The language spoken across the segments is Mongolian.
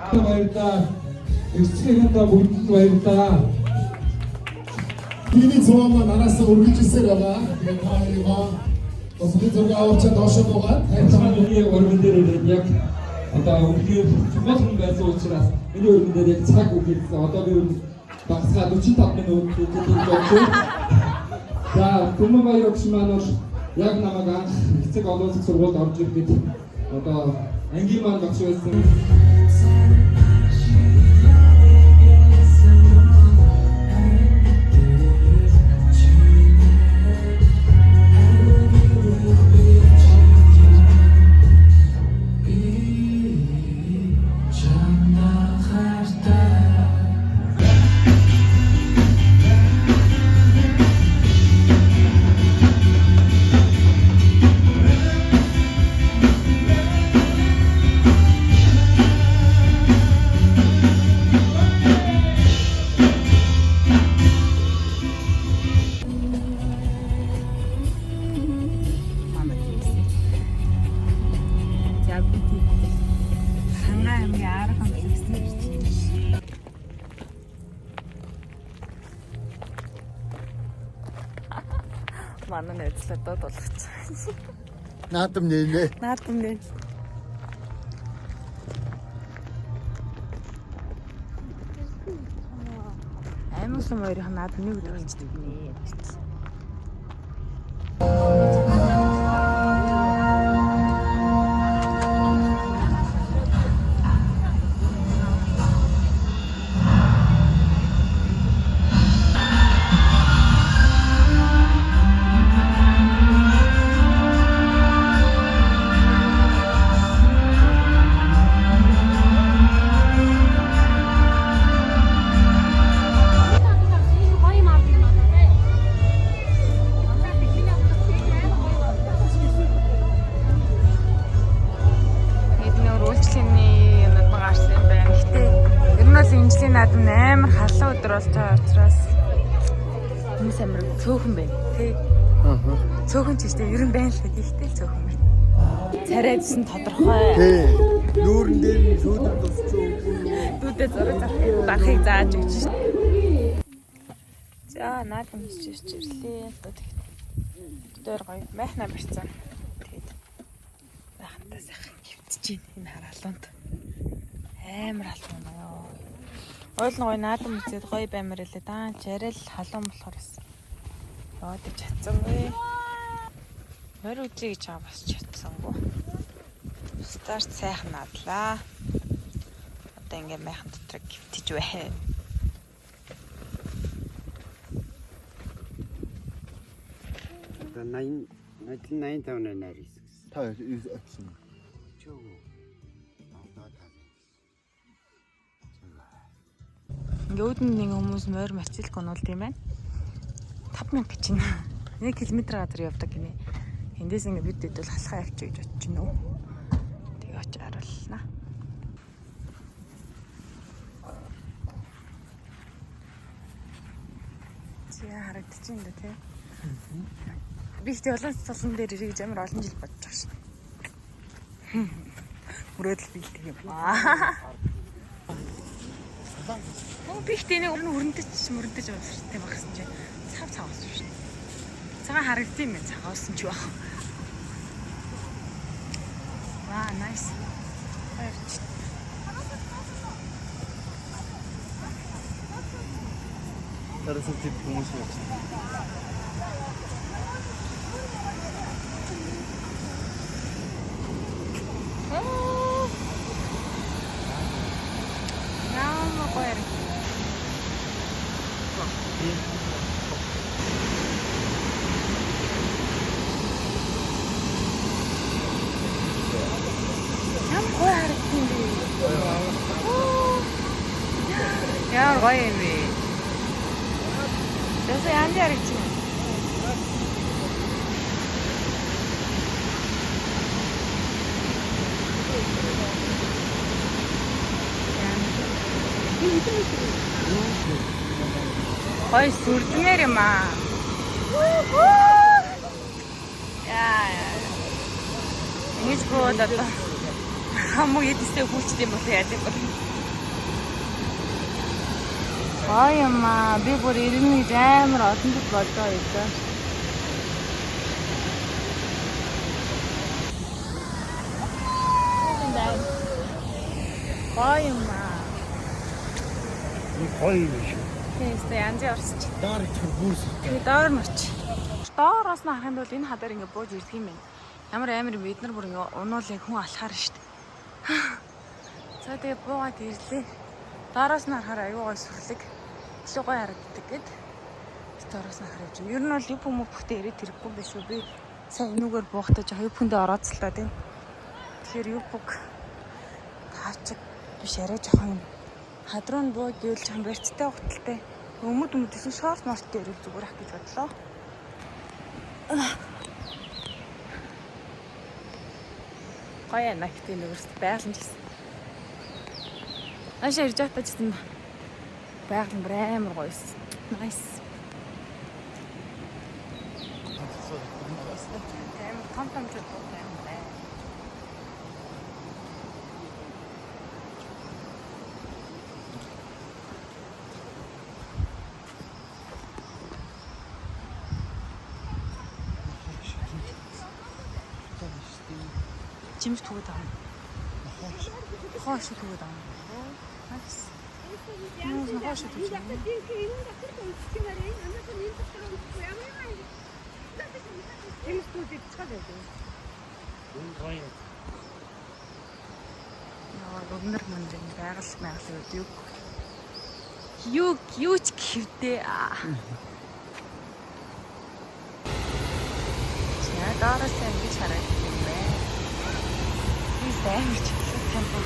Баярлалаа. Эрсгэлийнхэндээ бүгдэнд баярлалаа. Миний цуваа маань араас өргөжсээр байгаа. Тэгээд та хоёрын босгын зураг аваачаа доошо буугаад Тайлбар миний өргөн дээр ирээд яг одоо үнэхээр чухал хүн байсан учраас миний өргөн дээр яг цаг өгсөн. Одоо би багасгаа 45 минут гэж бодож байна. За, Түмэн баяр өгш маань бол яг намайг анх эцэг олон улсын сургуульд орж ирэхэд одоо ангийн маань багш байсан. Манай тиймсэн. За би тийм. Хангай аймгийн Арга комплекс нэрч байна. Манай найзлаа дууд болгоцсон. Наадам нэ. Наадам нэ. Аймаг сум хоёрын наадам нэг өдөр болчихдог нэ. Эднэр үйлчлэгийн юмнууд маа гарсан юм байна. Гэтэ ер нь бол энэ жилийн наадам амар халуун өдөр болж байгаа учраас хүмүүс амар цөөхөн байна. Тэ. Аа. Цөөхөн ч гэжтэй ер нь байна л гэдэг. Гэтэ л цөөхөн байна. Царай зүсэн тодорхой. Тий. Нүүрэн дээр нь сүүдэр тусч үгүй. Дүүдээ зураг зарахыг зааж өгч шин. За наадам хийчихэж ирлээ. Одоо тэгэхэд дээр гоё майхнаа барьцсан. Тэгээд майхантаа сайхан хөвтөж гин энэ хараалуунд. Амар халуун байна. Уул нь гоё наадам үзээд гоё баймар илээ. Даа ч арай л халуун болохоор бас яваад ич чадсангүй. Морь үзье гэж байгаа бас чадсангүй. Старт сайхан наадлаа. Одоо ингээ майхан дотор гівтэж байна. Одоо 80 1985 оны найр хийсэн. Та очсон. Чөө. Одоо та. Ингээ үүдэн нэг хүмүүс морь мацилг унуул тийм байна. 5000 гэж байна. 1 км газар явдаг гинэ. Эндээс ингээ бид хэд бол халахаа явчих гэж бодож байна уу. Тэгээ очиж харуулна. За харагдчих юм да тий. Би ихтэй улаан цолон дээр ирэх гэж амар олон жил бодож байгаа шин. Мөрөөдөл биелдэг юм аа. Оо би ихтэй нэг өрн өрнөдөж мөрөндөж уусартай багсан чинь цав цагаасан шин. Цагаан харагдсан юм байна цагаасан ч байх. Ваа, nice. Баярч. Тараас тэд хүмүүс явж. Ямар гоё юм. Ямар гоё харагдсан юм бэ? Ямар гоё юм бэ? Тэсээ яанд харагдчих юм. Гоё сүрдмээр юм аа. Яа. Ингэж бод одоо хамуу эдсээ хүчтэй юм бол яа гэв. Гоё юм аа. Би бүр ирнэ гэж амар олон жил бодоо идэв. Гоё юм аа. Гоё юм шүү. Тийм ээ, янзын орсч. Доор төргүүс. Тэгээ доор мөрч. Доороос нь харахын тулд энэ хадаар ингээ бууж ирдэг юм байна. Ямар амар юм бид нар бүр ингээ унуул яг хүн алхаар штт. За тэгээ буугаад ирлээ. Доороос нь харахаар аюу гой сүрлэг. Илүү гоё харагддаг гэд. Доороос нь харах явж байна. Ер нь бол юп юм бүхтээ ирээд хэрэггүй юм биш үү? Би сайн энүүгээр буухтаа жоо юпэндээ орооцолтой тийм. Тэгэхээр юпг таачиг биш арай жоохон юм. Хадруу нь буу гэвэл жоохон барьцтай гуталтай. Өмд өмд гэсэн шорт морт дээр ирвэл зүгээр ах гэж бодлоо. Гоё нагтын нүрст байгаль нь ч гэсэн. Наашаа ирж байхдаа ч гэсэн байгаль нь бүр амар гоё байсан. Nice. Амар том том ч дуутай юм байна. Чимж түгээд байгаа юм. Хоош түгээд байгаа юм. Nice. Нүүс хоош түгээд байгаа юм. Чимж түгээд идчихэл байдаг. Гоё. Яа, өгнөр мөндөр юм байгаль байгаль үед юу юу юу ч гэвдээ. За доороос ингэж харагддаг юм байна. Би амар ч темпо.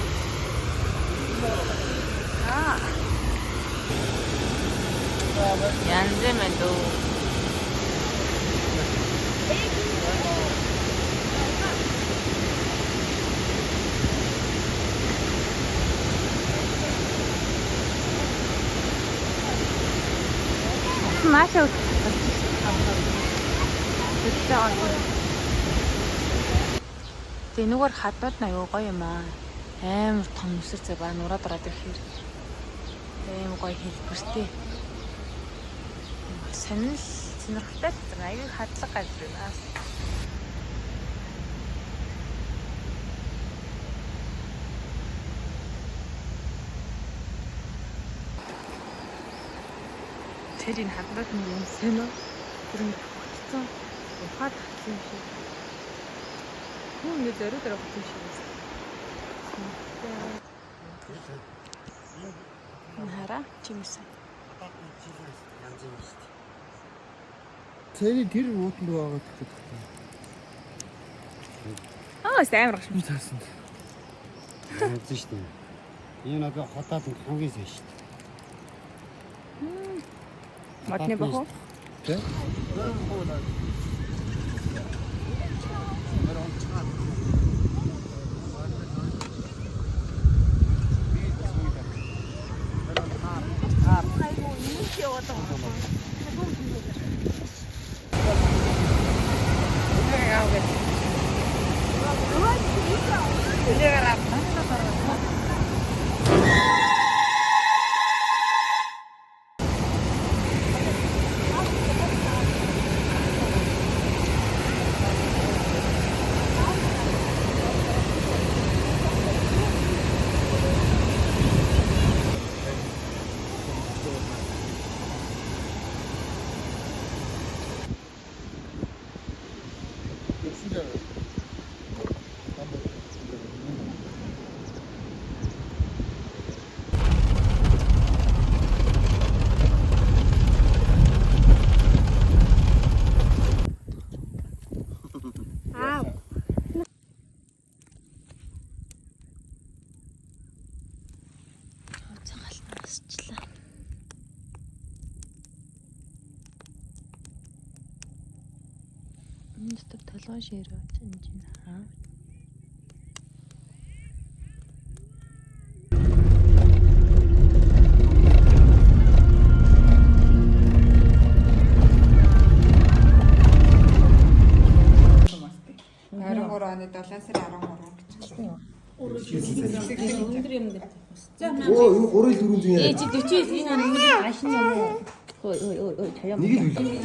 Аа. Янз юм дөө. Наашаа Тэгээ энүүгээр хадууд нь аюу гоё юм аа. Амар том нүсэр зэ ба нураад ороод ирэхээр. Тэгээ ийм гоё хэлбэртэй. Сонирхол сонирхолтой газар аюу хадлага газар юм аа. Тэр энэ хаднууд нь юм сонио. Тэр ингэ тогтцсон. Ухаад татсан юм шиг. Хүн ингэ зориуд орох юм шиг байсан. Энэ хараа чимсэн. Янз юм шүү. Тэрий тэр уутанд байгаа гэдэг. Аа, амар гаш. Цаасан. Янз шүү дээ. Энэ одоо хотоод хамгийн сайн шүү дээ. Модны бохоо. Тэ? Насчлаа. Энэ дотор толгой ширээ очиж байна. Оны 7 сарын 13 гэж. Өндөр юм дээр. Оо энэ 3 400 яа. Ээ чи 49 энэ өндөр гашин юм уу? Ой ой ой ой чаяа. Нэг л үл.